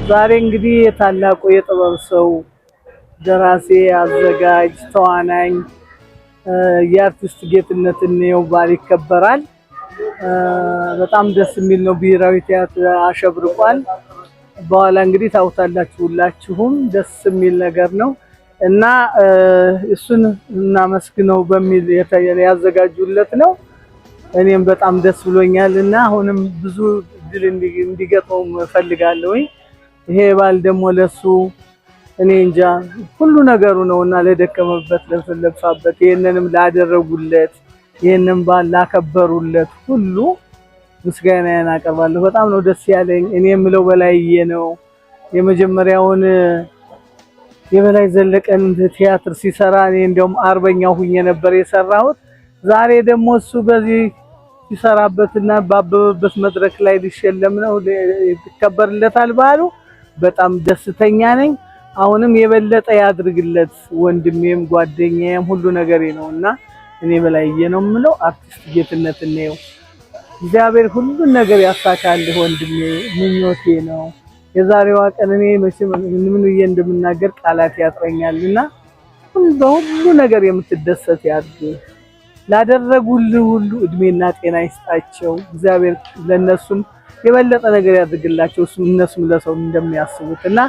ዛሬ እንግዲህ የታላቁ የጥበብ ሰው ደራሲ፣ አዘጋጅ፣ ተዋናኝ የአርቲስት ጌትነት እንየው በዓል ይከበራል። በጣም ደስ የሚል ነው። ብሔራዊ ቲያትር አሸብርቋል። በኋላ እንግዲህ ታውታላችሁ ሁላችሁም። ደስ የሚል ነገር ነው እና እሱን እናመስግነው በሚል ያዘጋጁለት ነው። እኔም በጣም ደስ ብሎኛል እና አሁንም ብዙ እድል እንዲገጥመው እፈልጋለሁኝ። ይሄ በዓል ደግሞ ለሱ እኔ እንጃ ሁሉ ነገሩ ነውና ለደከመበት፣ ለለፋበት፣ ይሄንንም ላደረጉለት፣ ይሄንን በዓል ላከበሩለት ሁሉ ምስጋናዬን አቀርባለሁ። በጣም ነው ደስ ያለኝ። እኔ የምለው በላይዬ ነው። የመጀመሪያውን የበላይ ዘለቀን ቲያትር ሲሰራ እኔ እንደውም አርበኛው ሁኜ ነበር የሰራሁት። ዛሬ ደግሞ እሱ በዚህ ሲሰራበትና ባበበበት መድረክ ላይ ሊሸለም ነው፣ ይከበርለታል በዓሉ። በጣም ደስተኛ ነኝ። አሁንም የበለጠ ያድርግለት። ወንድሜም ጓደኛዬም ሁሉ ነገሬ ነውና እኔ በላይዬ ነው የምለው። አርቲስት ጌትነት እንየው እግዚአብሔር ሁሉን ነገር ያሳካልህ ወንድሜ፣ ምኞቴ ነው። የዛሬዋ ቀን እኔ መቼም ምን ብዬ እንደምናገር ቃላት ያጥረኛልና በሁሉ ነገር የምትደሰት ያድርግህ። ላደረጉልህ ሁሉ እድሜና ጤና ይስጣቸው። እግዚአብሔር ለነሱም የበለጠ ነገር ያድርግላቸው፣ እነሱም ለሰው እንደሚያስቡት እና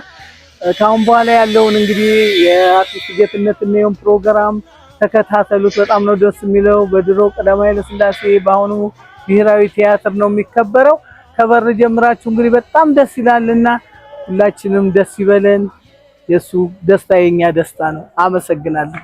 ካሁን በኋላ ያለውን እንግዲህ የአርቲስት ጌትነት እንየውን ፕሮግራም ተከታተሉት። በጣም ነው ደስ የሚለው። በድሮ ቀዳማዊ ኃይለ ሥላሴ በአሁኑ ብሔራዊ ቲያትር ነው የሚከበረው። ከበር ጀምራችሁ እንግዲህ በጣም ደስ ይላልና ሁላችንም ደስ ይበለን። የሱ ደስታ የኛ ደስታ ነው። አመሰግናለሁ።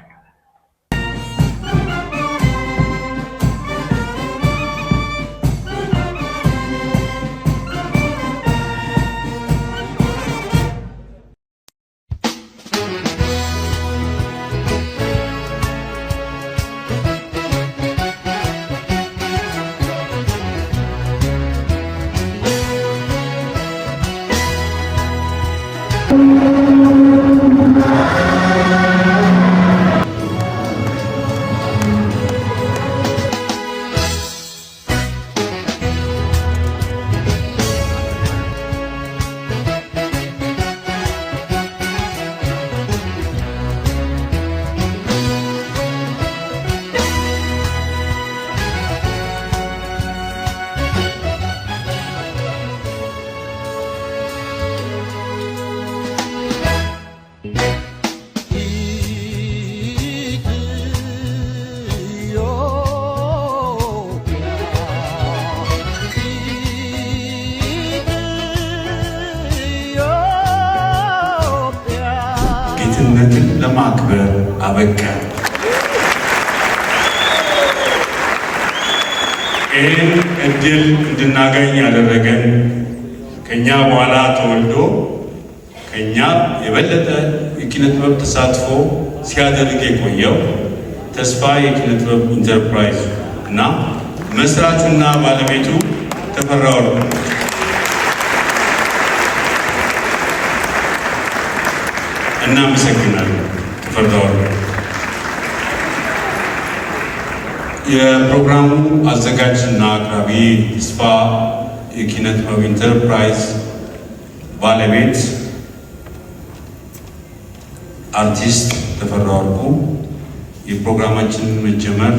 ጌትነትን ለማክበር አበቃ። ይህን እድል እንድናገኝ ያደረገን ከኛ በኋላ ተወልዶ ከኛ የበለጠ የኪነ ጥበብ ተሳትፎ ሲያደርግ የቆየው ተስፋ የኪነ ጥበብ ኢንተርፕራይዝ እና መስራቹና ባለቤቱ ተፈራ ወርቁ እናመሰግናለን። ተፈራ ወርቁ። የፕሮግራሙ አዘጋጅና አቅራቢ ተስፋ የኪነ ጥበብ ኢንተርፕራይዝ ባለቤት አርቲስት ተፈራ ወርቁ የፕሮግራማችንን መጀመር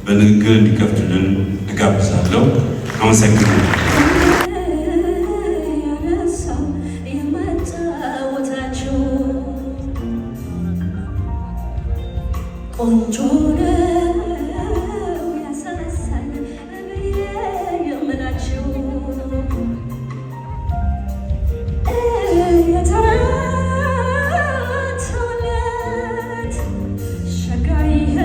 በንግግር እንዲከፍቱልን እጋብዛለሁ። አመሰግናለሁ። የማጫወታቸው ቆንጆ ነው ያሳሳል ብዬ የምላቸው የተረተለት ሸጋ ይኸውላችሁ።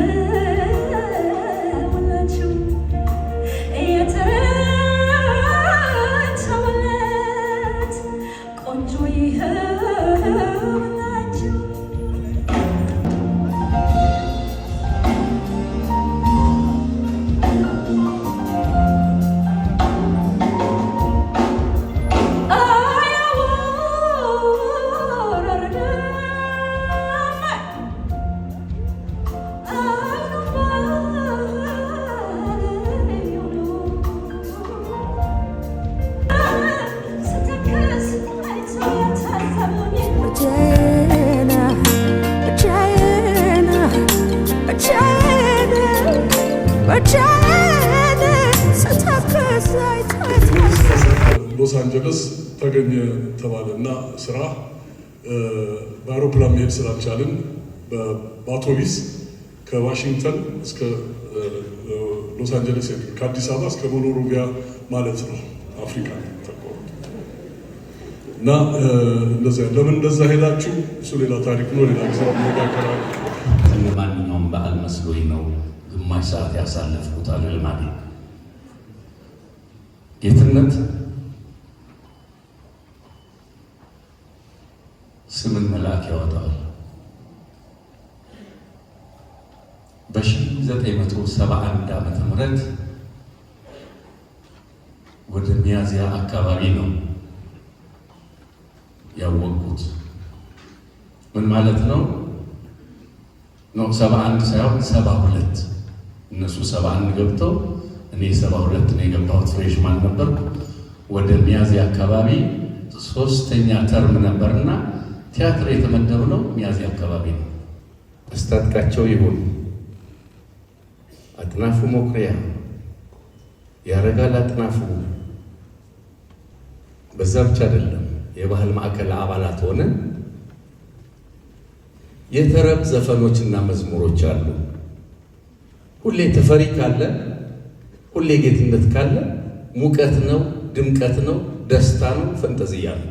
ሎስ አንጀለስ ተገኘ ተባለና ስራ በአውሮፕላን መሄድ ስላልቻልን በአውቶቢስ ከዋሽንግተን እስከ ሎስ አንጀለስ ሄድን። ከአዲስ አበባ እስከ ሞኖሮቪያ ማለት ነው። አፍሪካ ተቆርጦ እና እንደዛ ለምን እንደዛ ሄዳችሁ? እሱ ሌላ ታሪክ ነው። ሌላ ጊዜ እንነጋገራለን። እንደ ማንኛውም በዓል መስሎኝ ነው ግማሽ ሰዓት ያሳለፍኩት አለ ልማዴ። ጌትነት ስምን መልአክ ያወጣዋል። በ1971 ዓመተ ምህረት ወደ ሚያዝያ አካባቢ ነው ያወቅኩት። ምን ማለት ነው? No፣ 71 ሳይሆን 72። እነሱ 71 ገብተው እኔ 72 ነው የገባሁት። Freshman ነበርኩ። ወደ ሚያዝያ አካባቢ ሶስተኛ term ነበርና ቲያትር የተመደብነው ሚያዝያ አካባቢ ነው። አስታጥቃቸው ይሁን፣ አጥናፉ መኩሪያ፣ ያረጋል አጥናፉ፣ በዛ ብቻ አይደለም፣ የባህል ማዕከል አባላት ሆነን የተረብ ዘፈኖችና መዝሙሮች አሉ። ሁሌ ተፈሪ ካለ፣ ሁሌ ጌትነት ካለ ሙቀት ነው፣ ድምቀት ነው፣ ደስታ ነው፣ ፈንጠዝያ ነው።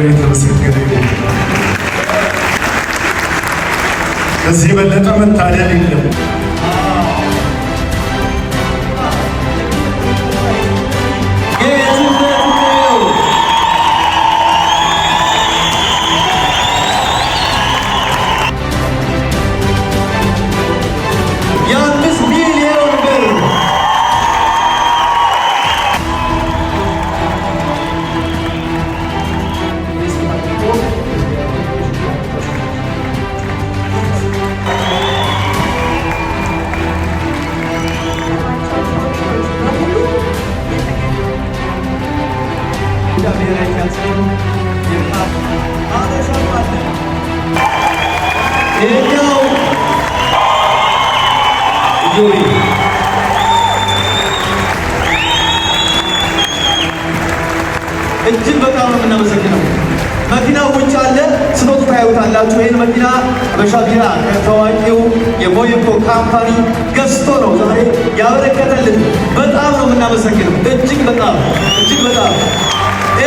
የተመሰገነ ይሁን። ከዚህ የበለጠ መታደል የለም። ጌትነት እንየው። የ5 ሚሊዮን ብር። ብሔራዊ ቲያትር አበሻም አለ። ይሄኛው ኢዮቤ እጅግ በጣም ነው የምናመሰግነው። መኪናው ውጭ አለ፣ ስትወጡ ታዩታላችሁ። ይህን መኪና ሀበሻ ቢራ ከታዋቂው የሞየኮ company ገዝቶ ነው ዛሬ ያበረከተልን። በጣም ነው የምናመሰግነው። እጅግ በጣም፣ እጅግ በጣም፣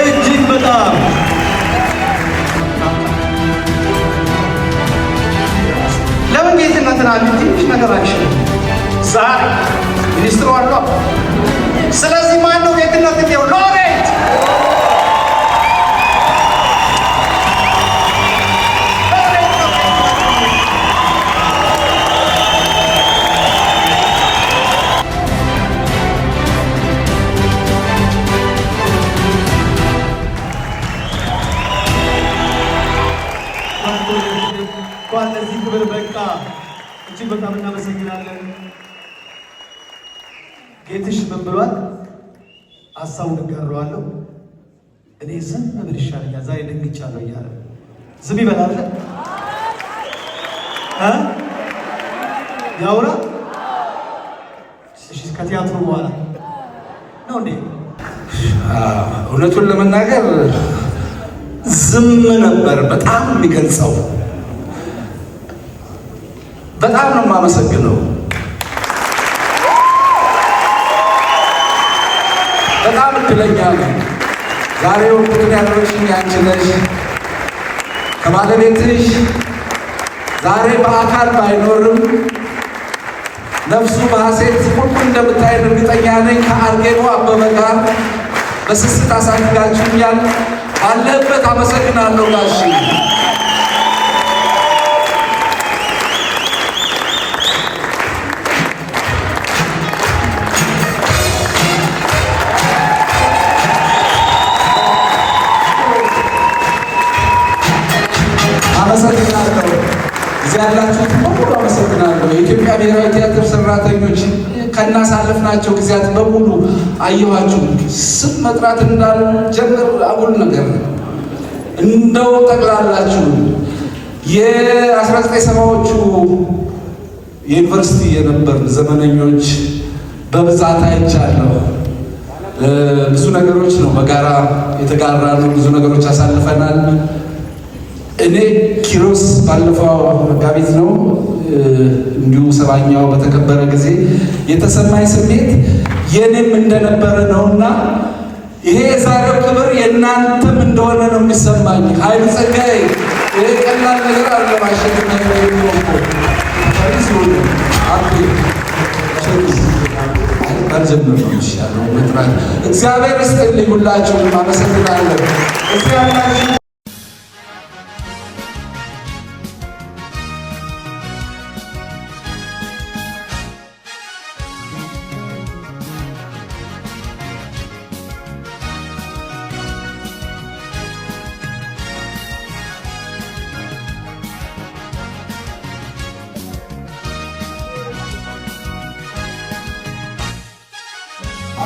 እጅግ በጣም። ለምን ጌትነትን አንድ ትንሽ ነገር አይችልም? ዛሬ ሚኒስትሩ አሉ። ስለዚህ ማን ነው ጌትነት እንየው? ሎሬት፣ ሎሬት ነው ጌትነት እንየው። እንኳን ለዚህ ክብር በቃ። እጅግ በጣም እናመሰግናለን። ጌትሽ ምን ብሏል? ሀሳቡን እጋራዋለሁ። እኔ ዝም ብል ይሻለኛል፣ ዛሬ ደንግጫለሁ እያለ ዝም ይበላል እ ያውራ። እሺ፣ ከቲያትሩ በኋላ ነው እንዴ? እውነቱን ለመናገር ዝም ነበር በጣም የሚገልጸው። በጣም ነው የማመሰግነው። በጣም እድለኛ ነኝ። ዛሬ ወቅቱን ያደረግሽኝ አንቺ ነሽ። ከባለቤትሽ ዛሬ በአካል ባይኖርም ነፍሱ በሐሴት ሁሉ እንደምታየን እርግጠኛ ነኝ። ከአርጌቦ አበበ ጋር በስስት አሳድጋችሁኛል። ባለበት አመሰግናለሁ ጋሺ። አመሰግናለሁ። እዚህ ያላችሁት በሙሉ አመሰግናለሁ። የኢትዮጵያ ብሔራዊ ቲያትር ሰራተኞች ከናሳለፍናቸው ጊዜያት በሙሉ አየኋችሁ። ስም መጥራት እንዳልጀምር አጉል ነገር ነው። እንደው ጠቅላላችሁ የ1970ዎቹ የዩኒቨርሲቲ የነበርን ዘመነኞች በብዛት አይቻለሁ። ብዙ ነገሮች ነው በጋራ የተጋራ ነው። ብዙ ነገሮች አሳልፈናል። እኔ ኪሮስ ባለፈው መጋቢት ነው እንዲሁ 70ኛው በተከበረ ጊዜ የተሰማኝ ስሜት የኔም እንደነበረ ነውና ይሄ የዛሬው ክብር የእናንተም እንደሆነ ነው የሚሰማኝ። ኃይሉ ጸጋዬ፣ ይሄ ቀላል ነገር አይደለም። ባልጀምር ነው የሚሻለው መጥራት። እግዚአብሔር ይስጥልኝ፣ ሁላችሁንም አመሰግናለሁ። እዚህ ያላችሁ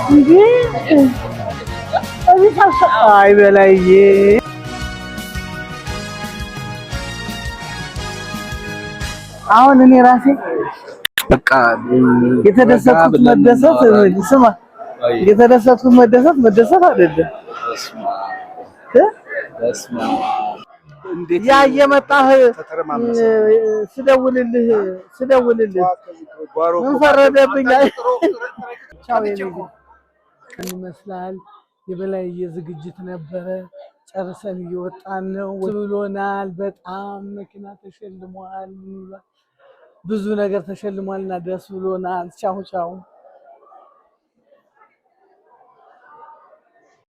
እንዴ አይ በላይዬ፣ አሁን እኔ ራሴ በቃ የተደሰትኩት መደሰት፣ ስማ፣ የተደሰትኩት መደሰት መደሰት አይደለም። ያ እየመጣህ ስደውልልህ ምን ፈረደብኝ? ቻው ይመስላል። የበላይዬ ዝግጅት ነበረ። ጨርሰን እየወጣን ነው ብሎናል። በጣም መኪና ተሸልሟል፣ ብዙ ነገር ተሸልሟል እና ደስ ብሎናል። ቻው ቻው።